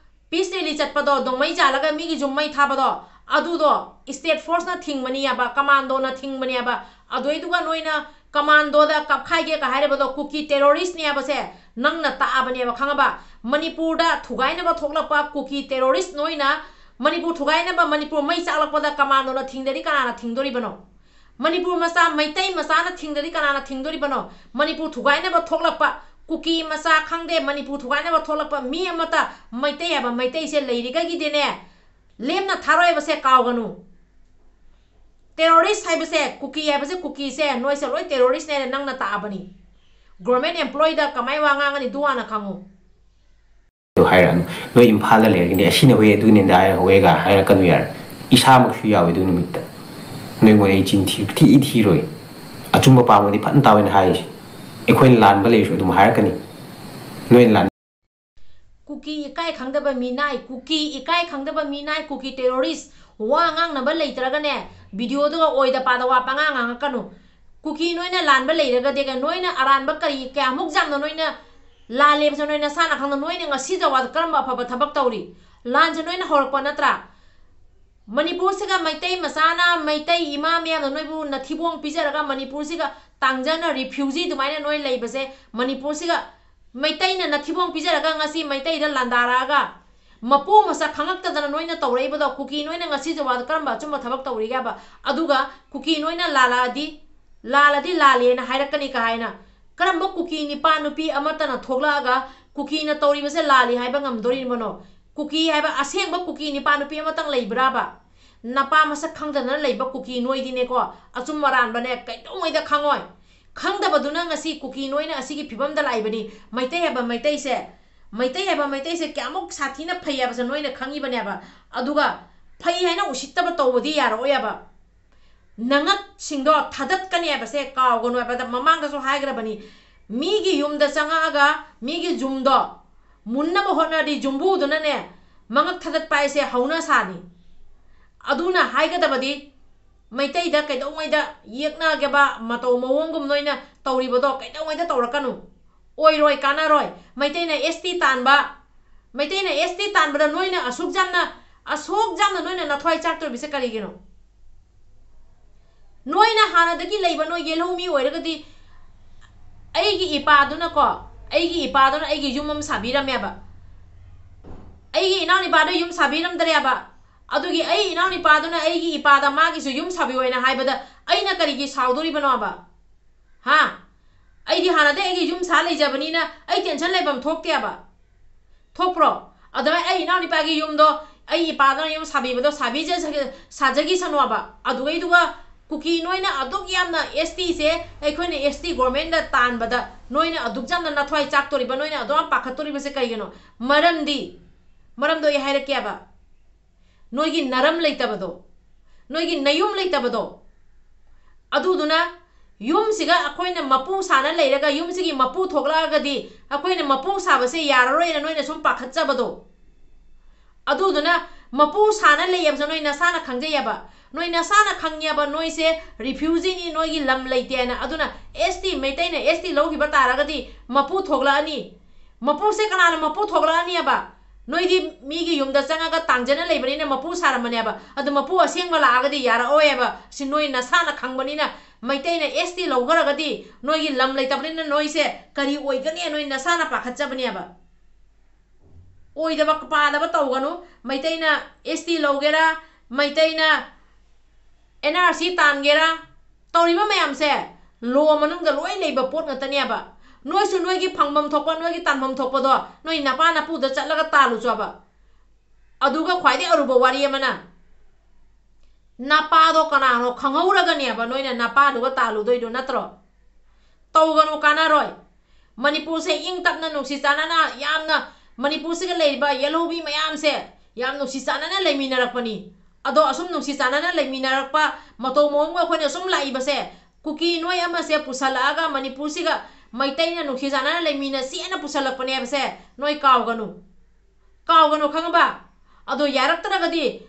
ꯄꯤꯁ ꯔꯦꯂꯤ ꯆꯠꯄꯗꯣ, ꯅꯣꯡꯃꯩ ꯆꯥꯜꯂꯒ ꯃꯤꯒꯤ ꯌꯨꯝ ꯃꯩ ꯊꯥꯕꯗꯣ, ꯑꯗꯨꯗꯣ ꯏꯁꯇꯦꯠ ꯐꯣꯔꯁꯅ ꯊꯤꯡꯕꯅꯤ ꯍꯥꯏꯕ, ꯀꯃꯥꯟꯗꯣꯅ ꯊꯤꯡꯕꯅꯤ ꯍꯥꯏꯕ꯫ ꯑꯗꯨꯏꯗꯨꯒ ꯅꯣꯏꯅ ꯀꯃꯥꯟꯗꯣꯗ ꯀꯥꯞꯈꯥꯏꯒꯦꯒ ꯍꯥꯏꯔꯤꯕꯗꯣ ꯀꯨꯀꯤ ꯇꯦꯔꯣꯔꯤꯁꯅꯤ ꯍꯥꯏꯕꯁꯦ ꯅꯪꯅ ꯇꯥꯛꯑꯕꯅꯦꯕ, ꯈꯪꯉꯕ? ꯃꯅꯤꯄꯨꯔꯗ ꯊꯨꯒꯥꯏꯅꯕ ꯊꯣꯛꯂꯛꯄ ꯀꯨꯀꯤ ꯇꯦꯔꯣꯔꯤꯁ ꯅꯣꯏꯅ ꯃꯅꯤꯄꯨꯔ ꯊꯨꯒꯥꯏꯅꯕ, ꯃꯅꯤꯄꯨꯔ ꯃꯩ ꯆꯥꯛꯂꯛꯄꯗ ꯀꯃꯥꯟꯗꯣꯅ ꯊꯤꯡꯗ꯭ꯔꯗꯤ ꯀꯅꯥꯅ ꯊꯤꯡꯗꯣꯔꯤꯕꯅꯣ? ꯃꯅꯤꯄꯨꯔ ꯃꯆꯥ, ꯃꯩꯇꯩ ꯃꯆꯥꯅ ꯊꯤꯡꯗ꯭ꯔꯗꯤ ꯀꯅꯥꯅ ꯊꯤꯡꯗꯣꯔꯤꯕꯅꯣ? ꯃꯅꯤꯄꯨꯔ ꯊꯨꯒꯥꯏꯅꯕ ꯊꯣꯛꯂꯛꯄ ꯀꯨꯀꯤ ꯃꯆꯥ ꯈꯪꯗꯦ, ꯃꯅꯤꯄꯨꯔ ꯊꯨꯒꯥꯏꯅꯕ ꯊꯣꯛꯂꯛꯄ ꯃꯤ ꯑꯃꯠꯇ, ꯃꯩꯇꯩ ꯍꯥꯏꯕ ꯃꯩꯇꯩꯁꯦ ꯂꯩꯔꯤꯒꯒꯤꯗꯤꯅꯦ, ꯂꯦꯝꯅ ꯊꯥꯔꯣꯏ ꯍꯥꯏꯕꯁꯦ ꯀꯥꯎꯒꯅꯨ꯫ Terrorist ꯍꯥꯏꯕꯁꯦ, ꯀꯨꯀꯤ ꯍꯥꯏꯕꯁꯦ, ꯀꯨꯀꯤꯁꯦ ꯅꯣꯏꯁꯦ ꯂꯣꯏ terrorist ꯅꯦꯅ ꯅꯪꯅ ꯇꯥꯛꯑꯕꯅꯤ꯫ Government employee ꯗ ꯀꯃꯥꯏ ꯋꯥ ꯉꯥꯡꯒꯅꯤ? ꯗꯨ ꯍꯥꯟꯅ ꯈꯪꯉꯨ꯫ ꯑꯗꯨ ꯍꯥꯏꯔꯛꯑꯅꯨ꯫ ꯅꯣꯏ ꯏꯝꯐꯥꯜꯗ ꯂꯩꯔꯒꯅꯦ, ꯑꯁꯤꯅ ꯍꯣꯏ ꯑꯗꯨꯅꯦꯗ ꯍꯥꯏꯔ ꯍꯣꯏꯒ ꯍꯥꯏꯔꯛꯀꯅꯨ ꯌꯥꯔꯦ꯫ ꯏꯁꯥꯃꯛꯁꯨ ꯌꯥꯎꯋꯦ ꯑꯗꯨ ꯅꯨꯃꯤꯠꯇ꯫ ꯅꯣꯏꯉꯣꯟꯗ ꯑꯩ ꯆꯤꯟ ꯊꯤ, ꯊꯤ ꯊꯤꯔꯣꯏ꯫ ꯑꯆꯨꯝꯕ ꯄꯥꯝꯃꯗꯤ ꯐꯖꯅ ꯇꯥꯎꯑꯣꯅ ꯍꯥꯏꯔꯤꯁꯦ꯫ ꯑꯩꯈꯣꯏꯅ ꯂꯥꯟꯕ ꯂꯩꯔꯁꯨ ꯑꯗꯨꯝ ꯍꯥꯏꯔꯛꯀꯅꯤ꯫ ꯅꯣꯏꯅ ꯂꯥꯟ ꯀꯨꯀꯤ ꯏꯀꯥꯏ ꯈꯪꯗꯕ ꯃꯤꯅꯥꯏ, ꯀꯨꯀꯤ ꯏꯀꯥꯏ ꯈꯪꯗꯕ ꯃꯤꯅꯥꯏ, ꯀꯨꯀꯤ terrorist꯫ ꯋꯥ ꯉꯥꯡꯅꯕ ꯂꯩꯇ꯭ꯔꯒꯅꯦ, video ꯗꯨꯒ ꯑꯣꯏꯗ ꯄꯥꯗ ꯋꯥ ꯄꯉꯥꯡ ꯉꯥꯡꯉꯛꯀꯅꯨ꯫ ꯀꯨꯀꯤ ꯅꯣꯏꯅ ꯂꯥꯟꯕ ꯂꯩꯔꯒꯗꯤ, ꯅꯣꯏꯅ ꯑꯔꯥꯟꯕ ꯀꯔꯤ, ꯀꯌꯥꯃꯨꯛ ꯌꯥꯝꯅ ꯅꯣꯏꯅ ꯂꯥꯜꯂꯦꯕꯁꯦ ꯅꯣꯏ ꯅꯁꯥꯅ ꯈꯪꯅ, ꯅꯣꯏꯅ ꯉꯁꯤ ꯖꯋꯥꯗ ꯀꯔꯝꯕ ꯑꯐꯕ ꯊꯕꯛ ꯇꯧꯔꯤ? ꯂꯥꯟꯁꯦ ꯅꯣꯏꯅ ꯍꯧꯔꯛꯄ ꯅꯠꯇ꯭ꯔꯥ? ꯃꯅꯤꯄꯨꯔꯁꯤꯒ ꯃꯩꯇꯩ ꯃꯆꯥꯅ, ꯃꯩꯇꯩ ꯏꯃꯥ ꯃꯌꯥꯝꯅ ꯅꯣꯏꯕꯨ ꯅꯊꯤꯕꯣꯡ ꯄꯤꯖꯔꯒ, ꯃꯅꯤꯄꯨꯔꯁꯤꯒ ꯇꯥꯡꯖꯅ refugee ꯑꯗꯨꯃꯥꯏꯅ ꯅꯣꯏ ꯂꯩꯕꯁꯦ, ꯃꯅꯤꯄꯨꯔꯁꯤꯒ ꯃꯩꯇꯩꯅ ꯅꯊꯤꯕꯣꯡ ꯄꯤꯖꯔꯒ ꯉꯁꯤ ꯃꯩꯇꯩꯗ ꯂꯥꯟꯗꯥꯔꯛꯑꯒ, ꯃꯄꯨ ꯃꯁꯛ ꯈꯪꯉꯛꯇꯗꯅ ꯅꯣꯏꯅ ꯇꯧꯔꯛꯏꯕꯗꯣ, ꯀꯨꯀꯤ ꯅꯣꯏꯅ ꯉꯁꯤ ꯖꯋꯥꯗ ꯀꯔꯝꯕ ꯑꯆꯨꯝꯕ ꯊꯕꯛ ꯇꯧꯔꯤꯒꯦ ꯍꯥꯏꯕ? ꯑꯗꯨꯒ ꯀꯨꯀꯤ ꯅꯣꯏꯅ ꯂꯥꯜꯂꯛꯑꯗꯤ, ꯂꯥꯜꯂꯗꯤ ꯂꯥꯜꯂꯦꯅ ꯍꯥꯏꯔꯛꯀꯅꯤ ꯀꯥꯏꯅ, ꯀꯔꯝꯕ ꯀꯨꯀꯤ ꯅꯤꯄꯥ ꯅꯨꯄꯤ ꯑꯃꯠꯇꯅ ꯊꯣꯛꯂꯛꯑꯒ ꯀꯨꯀꯤꯅ ꯇꯧꯔꯤꯕꯁꯦ ꯂꯥꯜꯂꯤ ꯍꯥꯏꯕ ꯉꯝꯗꯣꯔꯤꯕꯅꯣ? ꯀꯨꯀꯤ ꯍꯥꯏꯕ ꯑꯁꯦꯡꯕ ꯀꯨꯀꯤ ꯅꯤꯄꯥ ꯅꯨꯄꯤ ꯑꯃꯇꯪ ꯂꯩꯕ꯭ꯔꯥꯕ? ꯅꯄꯥ ꯃꯁꯛ ꯈꯪꯗꯗꯅ ꯂꯩꯕ ꯀꯨꯀꯤ ꯅꯣꯏꯗꯤꯅꯦꯀꯣ, ꯑꯆꯨꯝ ꯑꯔꯥꯟꯕꯅꯦ ꯀꯩꯗꯧꯉꯩꯗ ꯈꯪꯉꯣꯏ꯫ ꯈꯪꯗꯕꯗꯨꯅ ꯉꯁꯤ ꯀꯨꯀꯤ ꯅꯣꯏꯅ ꯑꯁꯤꯒꯤ ꯐꯤꯕꯝꯗ ꯂꯥꯛꯏꯕꯅꯤ꯫ ꯃꯩꯇꯩ ꯍꯥꯏꯕ ꯃꯩꯇꯩꯁꯦ, ꯃꯩꯇꯩ ꯍꯥꯏꯕ ꯃꯩꯇꯩꯁꯦ ꯀꯌꯥꯃꯨꯛ ꯁꯥꯊꯤꯅ ꯐꯩ ꯍꯥꯏꯕꯁꯦ ꯅꯣꯏꯅ ꯈꯪꯉꯤꯕꯅꯦꯕ꯫ ꯑꯗꯨꯒ ꯐꯩ ꯍꯥꯏꯅ ꯎꯁꯤꯠꯇꯕ ꯇꯧꯕꯗꯤ ꯌꯥꯔꯛꯑꯣꯏꯕ꯫ ꯅꯉꯛꯁꯤꯡꯗꯣ ꯊꯥꯗꯠꯀꯅꯤ ꯍꯥꯏꯕꯁꯦ ꯀꯥꯎꯒꯅꯨ ꯍꯥꯏꯕꯗ ꯃꯃꯥꯡꯗꯁꯨ ꯍꯥꯏꯈ꯭ꯔꯕꯅꯤ꯫ ꯃꯤꯒꯤ ꯌꯨꯝꯗ ꯆꯪꯉꯛꯑꯒ ꯃꯤꯒꯤ ꯌꯨꯝꯗꯣ ꯃꯨꯟꯅꯕ ꯍꯣꯠꯅꯔꯗꯤ ꯌꯨꯝꯕꯨꯗꯨꯅꯅꯦ ꯃꯉꯛ ꯊꯥꯗꯠꯄ ꯍꯥꯏꯁꯦ ꯍꯧꯅ ꯁꯥꯅꯤ꯫ ꯑꯗꯨꯅ ꯍꯥꯏꯒꯗꯕꯗꯤ ꯃꯩꯇꯩꯗ ꯀꯩꯗꯧꯉꯩꯗ ꯌꯦꯛꯅꯒꯦꯕ ꯃꯇꯧ ꯃꯑꯣꯡꯒꯨꯝ ꯅꯣꯏꯅ ꯇꯧꯔꯤꯕꯗꯣ ꯀꯩꯗꯧꯉꯩꯗ ꯇꯧꯔꯛꯀꯅꯨ꯫ ꯑꯣꯏꯔꯣꯏ, ꯀꯥꯟꯅꯔꯣꯏ꯫ ꯃꯩꯇꯩꯅ S T ꯇꯥꯟꯕ, ꯃꯩꯇꯩꯅ S T ꯇꯥꯟꯕꯗ ꯅꯣꯏꯅ ꯑꯁꯨꯛ ꯌꯥꯝꯅ, ꯑꯁꯨꯛ ꯌꯥꯝꯅ ꯅꯣꯏꯅ ꯅꯊ꯭ꯋꯥꯏ ꯆꯥꯛꯇꯣꯔꯤꯕꯁꯦ ꯀꯔꯤꯒꯤꯅꯣ? ꯅꯣꯏꯅ ꯍꯥꯟꯅꯗꯒꯤ ꯂꯩꯕ ꯅꯣꯏ ꯌꯦꯜꯍꯧꯃꯤ ꯑꯣꯏꯔꯒꯗꯤ, ꯑꯩꯒꯤ ꯏꯄꯥꯗꯨꯅꯀꯣ, ꯑꯩꯒꯤ ꯏꯄꯥꯗꯨꯅ ꯑꯩꯒꯤ ꯌꯨꯝ ꯑꯃ ꯁꯥꯕꯤꯔꯝꯃꯦꯕ꯫ ꯑꯩꯒꯤ ꯏꯅꯥꯎꯅꯨꯄꯥꯗ ꯌꯨꯝ ꯁꯥꯕꯤꯔꯝꯗ꯭ꯔꯦꯕ꯫ ꯑꯗꯨꯒꯤ ꯑꯩ ꯏꯅꯥꯎꯅꯨꯄꯥꯗꯨꯅ ꯑꯩꯒꯤ ꯏꯄꯥꯗ ꯃꯥꯒꯤꯁꯨ ꯌꯨꯝ ꯁꯥꯕꯤꯌꯣ ꯍꯥꯏꯅ ꯍꯥꯏꯕꯗ ꯑꯩꯅ ꯀꯔꯤꯒꯤ ꯁꯥꯎꯗꯣꯔꯤꯕꯅꯣꯕ? ꯍꯥ? ꯑꯩꯗꯤ ꯍꯥꯟꯅꯗꯩ ꯑꯩꯒꯤ ꯌꯨꯝ ꯁꯥ ꯂꯩꯖꯕꯅꯤꯅ ꯑꯩ tension ꯂꯩꯐꯝ ꯊꯣꯛꯇꯦꯕ꯫ ꯊꯣꯛꯄ꯭ꯔꯣ? ꯑꯗꯨꯃꯥꯏꯅ ꯑꯩ ꯏꯅꯥꯎꯅꯨꯄꯥꯒꯤ ꯌꯨꯝꯗꯣ ꯑꯩ ꯏꯄꯥꯗꯨꯅ ꯌꯨꯝ ꯁꯥꯕꯤꯕꯗꯣ ꯁꯥꯕꯤꯖ-, ꯁꯥꯖꯈꯤꯁꯅꯣꯕ꯫ ꯑꯗꯨꯒꯩꯗꯨꯒ ꯀꯨꯀꯤ ꯅꯣꯏꯅ ꯑꯗꯨꯛ ꯌꯥꯝꯅ ST ꯁꯦ ꯑꯩꯈꯣꯏꯅ ST government ꯇ ꯇꯥꯟꯕꯗ ꯅꯣꯏꯅ ꯑꯗꯨꯛ ꯌꯥꯝꯅ ꯅꯊ꯭ꯋꯥꯏ ꯆꯥꯛꯇꯣꯔꯤꯕ, ꯅꯣꯏꯅ ꯑꯗꯨꯛ ꯌꯥꯝ ꯄꯥꯈꯠꯇꯣꯔꯤꯕꯁꯦ ꯀꯩꯒꯤꯅꯣ? ꯃꯔꯝꯗꯤ, ꯃꯔꯝꯗꯣ ꯑꯩ ꯍꯥꯏꯔꯛꯀꯦꯕ꯫ ꯅꯣꯏꯒꯤ ꯅꯔꯝ ꯂꯩꯇꯕꯗꯣ, ꯅꯣꯏꯒꯤ ꯅꯌꯨꯝ ꯂꯩꯇꯕꯗꯣ, ꯑꯗꯨꯗꯨꯅ ꯌꯨꯝꯁꯤꯒ ꯑꯩꯈꯣꯏꯅ ꯃꯄꯨ ꯁꯥꯅ ꯂꯩꯔꯒ ꯌꯨꯝꯁꯤꯒꯤ ꯃꯄꯨ ꯊꯣꯛꯂꯛꯑꯒꯗꯤ ꯑꯩꯈꯣꯏꯅ ꯃꯄꯨ ꯁꯥꯕꯁꯦ ꯌꯥꯔꯔꯣꯏꯅ ꯅꯣꯏꯅ ꯁꯨꯝ ꯄꯥꯈꯠꯆꯕꯗꯣ꯫ ꯑꯗꯨꯗꯨꯅ ꯃꯄꯨ ꯁꯥꯅ ꯂꯩꯌꯦꯕꯁꯦ ꯅꯣꯏ ꯅꯁꯥꯅ ꯈꯪꯖꯩꯌꯦꯕ꯫ ꯅꯣꯏ ꯅꯁꯥꯅ ꯈꯪꯉꯦꯕ ꯅꯣꯏꯁꯦ refugee ꯅꯤ, ꯅꯣꯏꯒꯤ ꯂꯝ ꯂꯩꯇꯦꯅ꯫ ꯑꯗꯨꯅ ST, ꯃꯩꯇꯩꯅ ST ꯂꯧꯈꯤꯕ ꯇꯥꯔꯒꯗꯤ ꯃꯄꯨ ꯊꯣꯛꯂꯛꯑꯅꯤ꯫ ꯃꯄꯨꯁꯦ ꯀꯅꯥꯅ ꯃꯄꯨ ꯊꯣꯛꯂꯛꯑꯅꯤꯕ? ꯅꯣꯏꯗꯤ ꯃꯤꯒꯤ ꯌꯨꯝꯗ ꯆꯪꯉꯒ ꯇꯥꯡꯖꯅ ꯂꯩꯕꯅꯤꯅ ꯃꯄꯨ ꯁꯥꯔꯝꯕꯅꯦꯕ꯫ ꯑꯗꯨ ꯃꯄꯨ ꯑꯁꯦꯡꯕ ꯂꯥꯛꯑꯒꯗꯤ ꯌꯥꯔꯛꯑꯣꯏꯕ꯫ ꯁꯤ ꯅꯣꯏ ꯅꯁꯥꯅ ꯈꯪꯕꯅꯤꯅ꯫ ꯃꯩꯇꯩꯅ ST ꯂꯧꯈ꯭ꯔꯒꯗꯤ ꯅꯣꯏꯒꯤ ꯂꯝ ꯂꯩꯇꯕꯅꯤꯅ ꯅꯣꯏꯁꯦ ꯀꯔꯤ ꯑꯣꯏꯒꯅꯤ? ꯅꯣꯏ ꯅꯁꯥꯅ ꯄꯥꯈꯠꯆꯕꯅꯦꯕ꯫ ꯑꯣꯏꯗꯕ ꯄꯥꯗꯕ ꯇꯧꯒꯅꯨ꯫ ꯃꯩꯇꯩꯅ ST ꯂꯧꯒꯦꯔꯥ, ꯃꯩꯇꯩꯅ NRC ꯇꯥꯟꯒꯦꯔꯥ, ꯇꯧꯔꯤꯕ ꯃꯌꯥꯝꯁꯦ law ꯃꯅꯨꯡꯗ ꯂꯣꯏ ꯂꯩꯕ ꯄꯣꯠ ꯉꯥꯛꯇꯅꯦꯕ꯫ ꯅꯣꯏꯁꯨ ꯅꯣꯏꯒꯤ ꯐꯪꯐꯝ ꯊꯣꯛꯄ, ꯅꯣꯏꯒꯤ ꯇꯥꯟꯐꯝ ꯊꯣꯛꯄꯗꯣ ꯅꯣꯏ ꯅꯄꯥ ꯅꯄꯨꯗ ꯆꯠꯂꯒ ꯇꯥꯜꯂꯨꯆꯣꯕ꯫ ꯑꯗꯨꯒ ꯈ꯭ꯋꯥꯏꯗꯒꯤ ꯑꯔꯨꯕ ꯋꯥꯔꯤ ꯑꯃꯅ, ꯅꯄꯥꯗꯣ ꯀꯅꯥꯅꯣ ꯈꯪꯍꯧꯔꯒꯅꯦꯕ ꯅꯣꯏꯅ ꯅꯄꯥꯗꯨꯒ ꯇꯥꯜꯂꯨꯗꯣꯏꯗꯣ, ꯅꯠꯇ꯭ꯔꯣ? ꯇꯧꯒꯅꯨ, ꯀꯥꯟꯅꯔꯣꯏ꯫ ꯃꯅꯤꯄꯨꯔꯁꯦ ꯏꯪ ꯇꯞꯅ, ꯅꯨꯡꯁꯤ ꯆꯥꯟꯅꯅ, ꯌꯥꯝꯅ ꯃꯅꯤꯄꯨꯔꯁꯤꯒ ꯂꯩꯔꯤꯕ ꯌꯦꯜꯍꯧꯕꯤ ꯃꯌꯥꯝꯁꯦ ꯌꯥꯝ ꯅꯨꯡꯁꯤ ꯆꯥꯟꯅꯅ ꯂꯩꯃꯤꯟꯅꯔꯛꯄꯅꯤ꯫ ꯑꯗꯣ ꯑꯁꯨꯝ ꯅꯨꯡꯁꯤ ꯆꯥꯟꯅꯅ ꯂꯩꯃꯤꯟꯅꯔꯛꯄ ꯃꯇꯧ ꯃꯑꯣꯡꯒ ꯑꯩꯈꯣꯏꯅ ꯁꯨꯝ ꯂꯥꯛꯏꯕꯁꯦ, ꯀꯨꯀꯤ ꯅꯣꯏ ꯑꯃꯁꯦ ꯄꯨꯁꯜꯂꯛꯑꯒ ꯃꯅꯤꯄꯨꯔꯁꯤꯒ ꯃꯩꯇꯩꯅ ꯅꯨꯡꯁꯤ ꯆꯥꯟꯅꯅ ꯂꯩꯃꯤꯟꯅꯁꯤꯅ ꯄꯨꯁꯜꯂꯛꯄꯅꯦꯕꯁꯦ ꯅꯣꯏ ꯀꯥꯎꯒꯅꯨ꯫ ꯀꯥꯎꯒꯅꯨ, ꯈꯪꯉꯕ? ꯑꯗꯣ ꯌꯥꯔꯛꯇ꯭ꯔꯒꯗꯤ,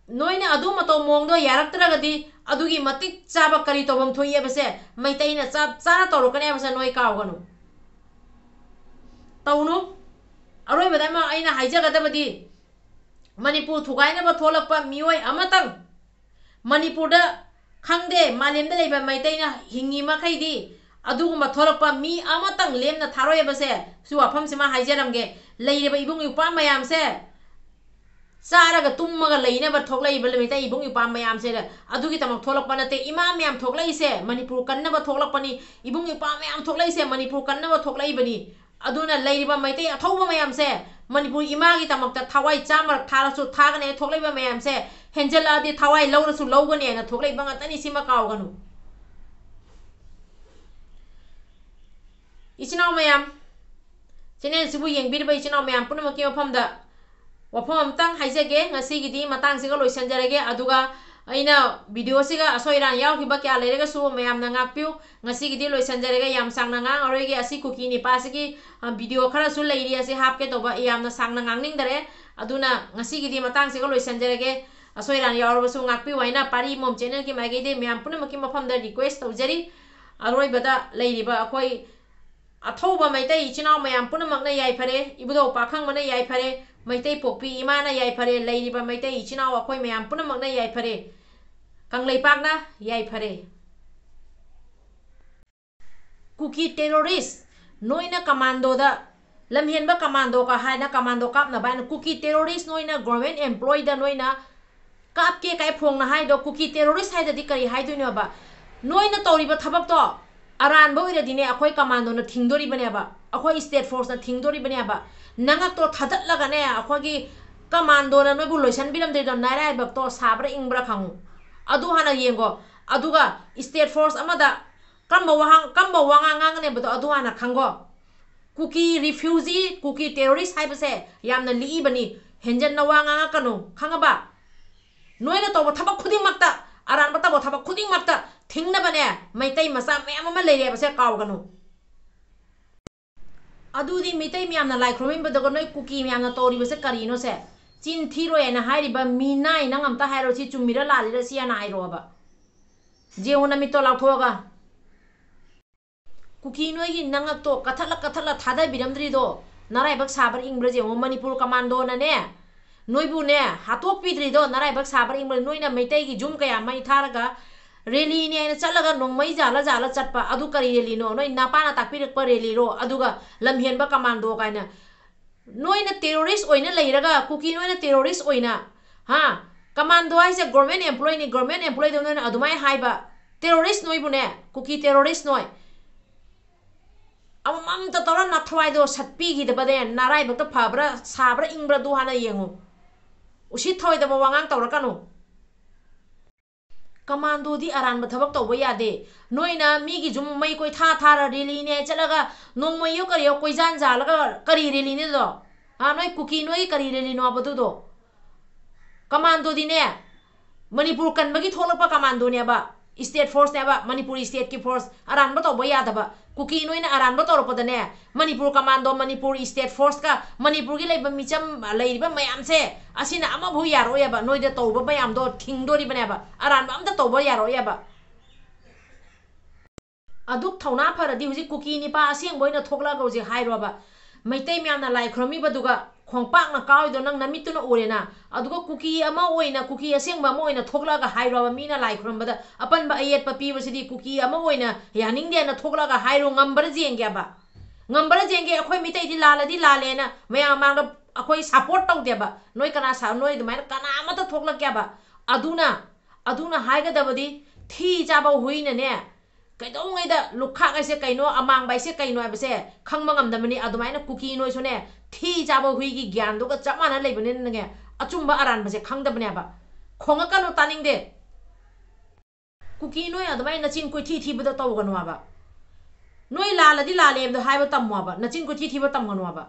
ꯅꯣꯏꯅ ꯑꯗꯨ ꯃꯇꯧ ꯃꯑꯣꯡꯗꯣ ꯌꯥꯔꯛꯇ꯭ꯔꯒꯗꯤ, ꯑꯗꯨꯒꯤ ꯃꯇꯤꯛ ꯆꯥꯕ ꯀꯔꯤ ꯇꯧꯐꯝ ꯊꯣꯛꯏ ꯍꯥꯏꯕꯁꯦ ꯃꯩꯇꯩꯅ ꯆꯞ ꯆꯥꯅ ꯇꯧꯔꯛꯀꯅꯤ ꯍꯥꯏꯕꯁꯦ ꯅꯣꯏ ꯀꯥꯎꯒꯅꯨ꯫ ꯇꯧꯅꯨ꯫ ꯑꯔꯣꯏꯕꯗ ꯑꯃ ꯑꯩꯅ ꯍꯥꯏꯖꯒꯗꯕꯗꯤ, ꯃꯅꯤꯄꯨꯔ ꯊꯨꯒꯥꯏꯅꯕ ꯊꯣꯛꯂꯛꯄ ꯃꯤꯑꯣꯏ ꯑꯃꯇꯪ, ꯃꯅꯤꯄꯨꯔꯗ ꯈꯪꯗꯦ, ꯃꯥꯂꯦꯝꯗ ꯂꯩꯕ ꯃꯩꯇꯩꯅ ꯍꯤꯡꯉꯤ ꯃꯈꯩꯗꯤ ꯑꯗꯨꯒꯨꯝꯕ ꯊꯣꯛꯂꯛꯄ ꯃꯤ ꯑꯃꯇꯪ ꯂꯦꯝꯅ ꯊꯥꯔꯣꯏ ꯍꯥꯏꯕꯁꯦ, ꯁꯤ ꯋꯥꯐꯝꯁꯤꯃ ꯍꯥꯏꯖꯔꯝꯒꯦ꯫ ꯂꯩꯔꯤꯕ ꯏꯕꯨꯡ ꯏꯄ꯭ꯋꯥ ꯃꯌꯥꯝꯁꯦ, ꯆꯥꯔꯒ ꯇꯨꯝꯃꯒ ꯂꯩꯅꯕ ꯊꯣꯛꯂꯛꯏꯕ ꯃꯩꯇꯩ ꯏꯕꯨꯡ ꯏꯄ꯭ꯋꯥ ꯃꯌꯥꯝꯁꯦ ꯑꯗꯨꯒꯤꯗꯃꯛ ꯊꯣꯛꯂꯛꯄ ꯅꯠꯇꯦ꯫ ꯏꯃꯥ ꯃꯌꯥꯝ ꯊꯣꯛꯂꯛꯏꯁꯦ ꯃꯅꯤꯄꯨꯔ ꯀꯟꯅꯕ ꯊꯣꯛꯂꯛꯄꯅꯤ꯫ ꯏꯕꯨꯡ ꯏꯄ꯭ꯋꯥ ꯃꯌꯥꯝ ꯊꯣꯛꯂꯛꯏꯁꯦ ꯃꯅꯤꯄꯨꯔ ꯀꯟꯅꯕ ꯊꯣꯛꯂꯛꯏꯕꯅꯤ꯫ ꯑꯗꯨꯅ ꯂꯩꯔꯤꯕ ꯃꯩꯇꯩ ꯑꯊꯧꯕ ꯃꯌꯥꯝꯁꯦ ꯃꯅꯤꯄꯨꯔ ꯏꯃꯥꯒꯤꯗꯃꯛꯇ ꯊꯋꯥꯏ ꯆꯥꯝꯃꯔꯛ ꯊꯥꯔꯁꯨ ꯊꯥꯒꯅꯦꯅ ꯊꯣꯛꯂꯛꯏꯕ ꯃꯌꯥꯝꯁꯦ ꯍꯦꯟꯖꯜꯂꯛꯑꯗꯤ ꯊꯋꯥꯏ ꯂꯧꯔꯁꯨ ꯂꯧꯒꯅꯦꯅ ꯊꯣꯛꯂꯛꯏꯕ ꯉꯥꯛꯇꯅꯤ꯫ ꯁꯤꯃ ꯀꯥꯎꯒꯅꯨ꯫ ꯏꯆꯤꯟ ꯏꯅꯥꯎ ꯃꯌꯥꯝ, ꯆꯦꯅꯦꯜꯁꯤꯕꯨ ꯌꯦꯡꯕꯤꯔꯤꯕ ꯏꯆꯤꯟ ꯏꯅꯥꯎ ꯃꯌꯥꯝ ꯄꯨꯝꯅꯃꯛꯀꯤ ꯃꯐꯝꯗ ꯋꯥꯐꯝ ꯑꯃꯇꯪ ꯍꯥꯏꯖꯒꯦ꯫ ꯉꯁꯤꯒꯤꯗꯤ ꯃꯇꯥꯡꯁꯤꯒ ꯂꯣꯏꯁꯤꯟꯖꯔꯒꯦ꯫ ꯑꯗꯨꯒ ꯑꯩꯅ ꯚꯤꯗꯤꯑꯣꯁꯤꯒ ꯑꯁꯣꯏ ꯑꯔꯥꯟ ꯌꯥꯎꯈꯤꯕ ꯀꯌꯥ ꯂꯩꯔꯒꯁꯨ ꯃꯌꯥꯝꯅ ꯉꯥꯛꯄꯤꯌꯨ꯫ ꯉꯁꯤꯒꯤꯗꯤ ꯂꯣꯏꯁꯤꯟꯖꯔꯒꯦ꯫ ꯌꯥꯝ ꯁꯥꯡꯅ ꯉꯥꯡꯉꯔꯣꯏꯒꯦ꯫ ꯑꯁꯤ ꯀꯨꯀꯤ ꯅꯤꯄꯥꯁꯤꯒꯤ, ꯑ, ꯚꯤꯗꯤꯑꯣ ꯈꯔꯁꯨ ꯂꯩꯔꯤ, ꯑꯁꯤ ꯍꯥꯞꯀꯦ ꯇꯧꯕ꯫ ꯑꯩ ꯌꯥꯝꯅ ꯁꯥꯡꯅ ꯉꯥꯡꯅꯤꯡꯗꯔꯦ꯫ ꯑꯗꯨꯅ ꯉꯁꯤꯒꯤꯗꯤ ꯃꯇꯥꯡꯁꯤꯒ ꯂꯣꯏꯁꯤꯟꯖꯔꯒꯦ꯫ ꯑꯁꯣꯏ ꯑꯔꯥꯟ ꯌꯥꯎꯔꯕꯁꯨ ꯉꯥꯛꯄꯤꯌꯨ ꯍꯥꯏꯅ ꯄꯥꯔꯤ ꯃꯣꯝ ꯆꯦꯅꯦꯜꯒꯤ ꯃꯥꯏꯀꯩꯗꯒꯤ ꯃꯌꯥꯝ ꯄꯨꯝꯅꯃꯛꯀꯤ ꯃꯐꯝꯗ ꯔꯤꯀ꯭ꯋꯦꯁ ꯇꯧꯖꯔꯤ꯫ ꯑꯔꯣꯏꯕꯗ ꯂꯩꯔꯤꯕ ꯑꯩꯈꯣꯏ ꯑꯊꯧꯕ ꯃꯩꯇꯩ ꯏꯆꯤꯟ ꯏꯅꯥꯎ ꯃꯌꯥꯝ ꯄꯨꯝꯅꯃꯛꯅ ꯌꯥꯏꯐꯔꯦ, ꯏꯕꯨꯙꯧ ꯄꯥꯈꯪꯕꯅ ꯌꯥꯏꯐꯔꯦ, ꯃꯩꯇꯩ ꯄꯣꯛꯄꯤ ꯏꯃꯥꯅ ꯌꯥꯏꯐꯔꯦ, ꯂꯩꯔꯤꯕ ꯃꯩꯇꯩ ꯏꯆꯤꯟ ꯏꯅꯥꯎ ꯑꯩꯈꯣꯏ ꯃꯌꯥꯝ ꯄꯨꯝꯅꯃꯛꯅ ꯌꯥꯏꯐꯔꯦ, ꯀꯪꯂꯩꯄꯥꯛꯅ ꯌꯥꯏꯐꯔꯦ꯫ ꯀꯨꯀꯤ terrorist, ꯅꯣꯏꯅ ꯀꯃꯥꯟꯗꯣꯗ, ꯂꯝꯍꯦꯟꯕ ꯀꯃꯥꯟꯗꯣꯒ ꯍꯥꯏꯅ ꯀꯃꯥꯟꯗꯣ ꯀꯥꯞꯅꯕ ꯍꯥꯏꯅ ꯀꯨꯀꯤ terrorist, ꯅꯣꯏꯅ government employeeꯗ ꯅꯣꯏꯅ ꯀꯥꯞꯀꯦ ꯀꯥꯏ ꯐꯣꯡꯅ ꯍꯥꯏꯗꯣ, ꯀꯨꯀꯤ terrorist ꯍꯥꯏꯗꯗꯤ ꯀꯔꯤ ꯍꯥꯏꯗꯣꯏꯅꯣꯕ? ꯅꯣꯏꯅ ꯇꯧꯔꯤꯕ ꯊꯕꯛꯇꯣ ꯑꯔꯥꯟꯕ ꯑꯣꯏꯔꯗꯤꯅꯦ, ꯑꯩꯈꯣꯏ ꯀꯃꯥꯟꯗꯣꯅ ꯊꯤꯡꯗꯣꯔꯤꯕꯅꯦꯕ, ꯑꯩꯈꯣꯏ state forceꯅ ꯊꯤꯡꯗꯣꯔꯤꯕꯅꯦꯕ꯫ ꯅꯉꯛꯇꯣ ꯊꯥꯗꯠꯂꯒꯅꯦ, ꯑꯩꯈꯣꯏꯒꯤ ꯀꯃꯥꯟꯗꯣꯅ ꯅꯣꯏꯕꯨ ꯂꯣꯏꯁꯟꯕꯤꯔꯝꯗꯣꯏꯗꯣ, ꯅꯔꯥꯏꯕꯛꯇꯣ ꯁꯥꯕ꯭ꯔꯥ ꯏꯪꯕ꯭ꯔꯥ ꯈꯪꯉꯨ꯫ ꯑꯗꯨ ꯍꯥꯟꯅ ꯌꯦꯡꯉꯣ꯫ ꯑꯗꯨꯒ state force ꯑꯃꯗ ꯀꯔꯝꯕ ꯋꯥꯍꯪ, ꯀꯔꯝꯕ ꯋꯥꯉꯥꯡ ꯉꯥꯡꯒꯅꯦꯕꯗꯣ ꯑꯗꯨ ꯍꯥꯟꯅ ꯈꯪꯉꯣ꯫ ꯀꯨꯀꯤ refugee, ꯀꯨꯀꯤ terrorist ꯍꯥꯏꯕꯁꯦ ꯌꯥꯝꯅ ꯂꯤꯛꯏꯕꯅꯤ꯫ ꯍꯦꯟꯖꯟꯅ ꯋꯥ ꯉꯥꯡꯉꯛꯀꯅꯨ, ꯈꯪꯉꯕ? ꯅꯣꯏꯅ ꯇꯧꯕ ꯊꯕꯛ ꯈꯨꯗꯤꯡꯃꯛꯇ, ꯑꯔꯥꯟꯕ ꯇꯧꯕ ꯊꯕꯛ ꯈꯨꯗꯤꯡꯃꯛꯇ ꯊꯤꯡꯅꯕꯅꯦ ꯃꯩꯇꯩ ꯃꯆꯥ ꯃꯌꯥꯝ ꯑꯃ ꯂꯩꯔꯦꯕꯁꯦ ꯀꯥꯎꯒꯅꯨ꯫ ꯑꯗꯨꯗꯤ ꯃꯩꯇꯩ ꯃꯌꯥꯝꯅ ꯂꯥꯏ ꯈꯨꯔꯨꯝꯃꯤꯕꯗꯨꯒ ꯅꯣꯏ ꯀꯨꯀꯤ ꯃꯌꯥꯝꯅ ꯇꯧꯔꯤꯕꯁꯦ ꯀꯔꯤꯅꯣꯁꯦ? ꯆꯤꯟ ꯊꯤꯔꯣꯏ ꯍꯥꯏꯅ ꯍꯥꯏꯔꯤꯕ ꯃꯤꯅꯥꯏ, ꯅꯪ ꯑꯝꯇ ꯍꯥꯏꯔꯣ, ꯁꯤ ꯆꯨꯝꯃꯤꯔ ꯂꯥꯜꯂꯤꯔ ꯁꯤ ꯍꯥꯟꯅ ꯍꯥꯏꯔꯛꯑꯣꯕ꯫ ꯌꯦꯡꯉꯨ ꯅꯃꯤꯠꯇꯣ ꯂꯥꯎꯊꯣꯛꯑꯒ꯫ ꯀꯨꯀꯤ ꯅꯣꯏꯒꯤ ꯅꯉꯛꯇꯣ ꯀꯊꯠꯂ ꯀꯊꯠꯂ ꯊꯥꯗꯕꯤꯔꯝꯗ꯭ꯔꯤꯗꯣ ꯅꯔꯥꯏꯕꯛ ꯁꯥꯕ꯭ꯔꯥ ꯏꯪꯕ꯭ꯔꯥ ꯌꯦꯡꯉꯣ꯫ ꯃꯅꯤꯄꯨꯔ ꯀꯃꯥꯟꯗꯣꯅꯅꯦ ꯅꯣꯏꯕꯨꯅꯦ ꯍꯥꯠꯇꯣꯛꯄꯤꯗ꯭ꯔꯤꯗꯣ ꯅꯔꯥꯏꯕꯛ ꯁꯥꯕ꯭ꯔꯥ ꯏꯪꯕ꯭ꯔꯥ? ꯅꯣꯏꯅ ꯃꯩꯇꯩꯒꯤ ꯌꯨꯝ ꯀꯌꯥ ꯃꯩ ꯊꯥꯔꯒ rallyꯅꯦ ꯍꯥꯏꯅ ꯆꯠꯂꯒ ꯅꯣꯡꯃꯩ ꯌꯥꯜꯂ ꯌꯥꯜꯂ ꯆꯠꯄ, ꯑꯗꯨ ꯀꯔꯤ rallyꯅꯣ? ꯅꯣꯏ ꯅꯄꯥꯅ ꯇꯥꯛꯄꯤꯔꯛꯄ rallyꯔꯣ? ꯑꯗꯨꯒ ꯂꯝꯍꯦꯟꯕ ꯀꯃꯥꯟꯗꯣ ꯀꯥꯏꯅ ꯅꯣꯏꯅ terrorist ꯑꯣꯏꯅ ꯂꯩꯔꯒ, ꯀꯨꯀꯤ ꯅꯣꯏꯅ terrorist ꯑꯣꯏꯅ, ꯍꯥ, commando ꯍꯥꯏꯁꯦ government employee ꯅꯤ, government employee ꯗꯣ ꯅꯣꯏꯅ ꯑꯗꯨꯃꯥꯏꯅ ꯍꯥꯏꯕ, terrorist ꯅꯣꯏꯕꯨꯅꯦ, ꯀꯨꯀꯤ terrorist ꯅꯣꯏ꯫ ꯑꯃꯃꯝꯇ ꯇꯧꯔ ꯅꯊ꯭ꯋꯥꯏꯗꯣ ꯁꯠꯄꯤꯈꯤꯗꯕꯅꯦ, ꯅꯔꯥꯏꯕꯛꯇ ꯐꯕ꯭ꯔꯥ, ꯁꯥꯕ꯭ꯔꯥ, ꯏꯪꯕ꯭ꯔꯥ, ꯑꯗꯨ ꯍꯥꯟꯅ ꯌꯦꯡꯉꯨ꯫ ꯎꯁꯤꯠ ꯊꯑꯣꯏꯗꯕ ꯋꯥꯉꯥꯡ ꯇꯧꯔꯛꯀꯅꯨ꯫ Commando ꯗꯤ ꯑꯔꯥꯟꯕ ꯊꯕꯛ ꯇꯧꯕ ꯌꯥꯗꯦ꯫ ꯅꯣꯏꯅ ꯃꯤꯒꯤ ꯌꯨꯝ ꯃꯩ ꯀꯣꯏꯊꯥ ꯊꯥꯔ rally ꯅꯦ ꯆꯠꯂꯒ ꯅꯣꯡꯃꯩꯌꯣ ꯀꯔꯤꯌꯣ ꯀꯣꯏꯖꯥꯟ ꯖꯥꯜꯂꯒ ꯀꯔꯤ rally ꯅꯦ ꯑꯗꯣ? ꯑꯥ, ꯅꯣꯏ ꯀꯨꯀꯤ ꯅꯣꯏꯒꯤ ꯀꯔꯤ rally ꯅꯣ ꯍꯥꯏꯕꯗꯨꯗꯣ? Commando ꯗꯤꯅꯦ, ꯃꯅꯤꯄꯨꯔ ꯀꯟꯕꯒꯤ ꯊꯣꯛꯂꯛꯄ commando ꯅꯦꯕ, state force ꯅꯦꯕ, ꯃꯅꯤꯄꯨꯔ state ꯀꯤ force꯫ ꯑꯔꯥꯟꯕ ꯇꯧꯕ ꯌꯥꯗꯕ꯫ ꯀꯨꯀꯤ ꯅꯣꯏꯅ ꯑꯔꯥꯟꯕ ꯇꯧꯔꯛꯄꯗꯅꯦ, Manipur commando, Manipur state force ꯀ ꯃꯅꯤꯄꯨꯔꯒꯤ ꯂꯩꯕ ꯃꯤꯆꯝ, ꯂꯩꯔꯤꯕ ꯃꯌꯥꯝꯁꯦ, ꯑꯁꯤꯅ ꯑꯃꯐꯥꯎ ꯌꯥꯔꯛꯑꯣꯏꯕ꯫ ꯅꯣꯏꯗ ꯇꯧꯕ ꯃꯌꯥꯝꯗꯣ ꯊꯤꯡꯗꯣꯔꯤꯕꯅꯦꯕ, ꯑꯔꯥꯟꯕ ꯑꯝꯇ ꯇꯧꯕ ꯌꯥꯔꯛꯑꯣꯏꯕ꯫ ꯑꯗꯨꯛ ꯊꯧꯅꯥ ꯐꯔꯗꯤ ꯍꯧꯖꯤꯛ ꯀꯨꯀꯤ ꯅꯤꯄꯥ ꯑꯁꯦꯡꯕ ꯑꯣꯏꯅ ꯊꯣꯛꯂꯛꯑꯒ ꯍꯧꯖꯤꯛ ꯍꯥꯏꯔꯣꯕ꯫ ꯃꯩꯇꯩ ꯃꯌꯥꯝꯅ ꯂꯥꯏ ꯈꯨꯔꯨꯝꯃꯤꯕꯗꯨꯒ ꯈꯣꯡꯄꯥꯛꯅ ꯀꯥꯎꯔꯤꯗꯣ ꯅꯪ ꯅꯃꯤꯠꯇꯨꯅ ꯎꯔꯦꯅ꯫ ꯑꯗꯨꯒ ꯀꯨꯀꯤ ꯑꯃ ꯑꯣꯏꯅ, ꯀꯨꯀꯤ ꯑꯁꯦꯡꯕ ꯑꯃ ꯑꯣꯏꯅ ꯊꯣꯛꯂꯛꯑꯒ ꯍꯥꯏꯔꯣꯕ, ꯃꯤꯅ ꯂꯥꯏ ꯈꯨꯔꯨꯝꯕꯗ ꯑꯄꯟꯕ ꯑꯌꯦꯠꯄ ꯄꯤꯕꯁꯤꯗꯤ ꯀꯨꯀꯤ ꯑꯃ ꯑꯣꯏꯅ ꯌꯥꯅꯤꯡꯗꯦꯅ ꯊꯣꯛꯂꯛꯑꯒ ꯍꯥꯏꯔꯣ, ꯉꯝꯕ꯭ꯔꯥ ꯌꯦꯡꯒꯦꯕ꯫ ꯉꯝꯕ꯭ꯔꯥ ꯌꯦꯡꯒꯦ꯫ ꯑꯩꯈꯣꯏ ꯃꯤꯇꯩꯗꯤ ꯂꯥꯜꯂꯗꯤ ꯂꯥꯜꯂꯦꯅ ꯃꯌꯥꯝ ꯃꯃꯥꯡꯗ ꯑꯩꯈꯣꯏ support ꯇꯧꯗꯦꯕ꯫ ꯅꯣꯏ ꯀꯅꯥ ꯁꯥ-, ꯅꯣꯏ ꯑꯗꯨꯃꯥꯏꯅ ꯀꯅꯥ ꯑꯃꯠꯇ ꯊꯣꯛꯂꯛꯀꯦꯕ꯫ ꯑꯗꯨꯅ, ꯑꯗꯨꯅ ꯍꯥꯏꯒꯗꯕꯗꯤ ꯊꯤ ꯆꯥꯕ ꯍꯨꯏꯅꯅꯦ, ꯀꯩꯗꯧꯉꯩꯗ ꯂꯨꯈꯥꯛ ꯍꯥꯏꯁꯦ ꯀꯩꯅꯣ, ꯑꯃꯥꯡꯕ ꯍꯥꯏꯁꯦ ꯀꯩꯅꯣ ꯍꯥꯏꯕꯁꯦ ꯈꯪꯕ ꯉꯝꯗꯕꯅꯤ꯫ ꯑꯗꯨꯃꯥꯏꯅ ꯀꯨꯀꯤ ꯅꯣꯏꯁꯨꯅꯦ, ꯊꯤ ꯆꯥꯕ ꯍꯨꯏꯒꯤ ꯒ꯭ꯌꯥꯟꯗꯨꯒ ꯆꯞ ꯃꯥꯟꯅ ꯂꯩꯕꯅꯤꯅꯅꯦ, ꯑꯆꯨꯝꯕ ꯑꯔꯥꯟꯕꯁꯦ ꯈꯪꯗꯕꯅꯦꯕ꯫ ꯈꯣꯡꯉꯛꯀꯅꯨ, ꯇꯥꯅꯤꯡꯗꯦ꯫ ꯀꯨꯀꯤ ꯅꯣꯏ ꯑꯗꯨꯃꯥꯏꯅ ꯅꯆꯤꯟ ꯀꯣꯏꯊꯤ ꯊꯤꯕꯗꯣ ꯇꯧꯒꯅꯨ ꯍꯥꯏꯕ꯫ ꯅꯣꯏ ꯂꯥꯜꯂꯗꯤ ꯂꯥꯜꯂꯦ ꯍꯥꯏꯕꯗꯣ ꯍꯥꯏꯕ ꯇꯝꯃꯣ ꯍꯥꯏꯕ, ꯅꯆꯤꯟ ꯀꯣꯏꯊꯤ ꯊꯤꯕ ꯇꯝꯒꯅꯨ ꯍꯥꯏꯕ꯫